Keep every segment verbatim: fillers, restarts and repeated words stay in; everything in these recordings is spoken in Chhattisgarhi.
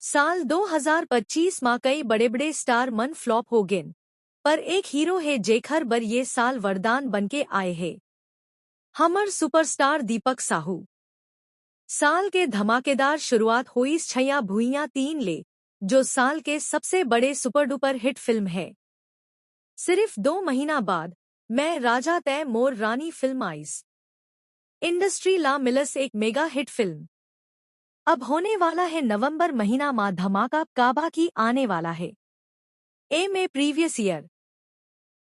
साल दो हज़ार पच्चीस मा कई बड़े-बड़े स्टार मन फ्लॉप हो गेन, पर एक हीरो हे जेखर बर ये साल वरदान बनके आए हे। हमर सुपरस्टार दीपक साहू। साल के धमाकेदार शुरुआत होइस छइया भुइयां तीन ले, जो साल के सबसे बड़े सुपर डुपर हिट फिल्म हे। सिर्फ दो महीना बाद मैं राजा तै मोर रानी फिल्म आइस। इंडस्ट्री ला मिलस एक मेगा हिट फिल्म। अब होने वाला है नवंबर महीना मा धमाका काबा की आने वाला है। ए में प्रीवियस ईयर।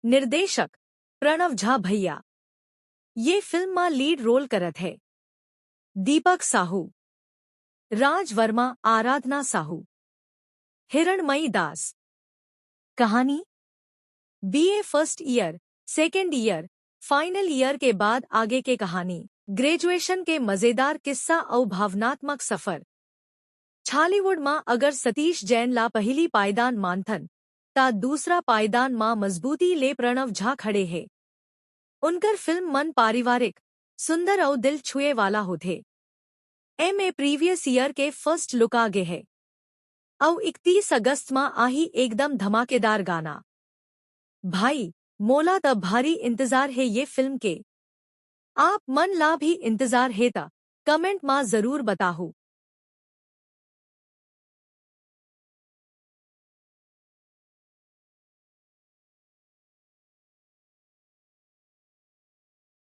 निर्देशक प्रणव झा भैया। ये फिल्म मा लीड रोल करत है दीपक साहू, राज वर्मा, आराधना साहू, हिरणमयी दास। कहानी BA first year, second year, final year के बाद आगे के कहानी, ग्रेजुएशन के मजेदार किस्सा अउ भावनात्मक सफर। छॉलीवुड मा अगर सतीश जैन ला पहिली पायदान मानथन, ता दूसरा पायदान मा मजबूती ले प्रणव झा खड़े हे। उनकर फिल्म मन पारिवारिक, सुंदर अउ दिल छुए वाला होथे। ए में प्रीवियस ईयर के फर्स्ट लुक आ गे हे। अउ इकतीस अगस्त मा आही एकदम धमाकेदार गाना। भाई, मोला त भारी इंतजार हे ये फिल्म के। आप मन ला भी इंतजार हे त कमेंट मा जरूर बताहू।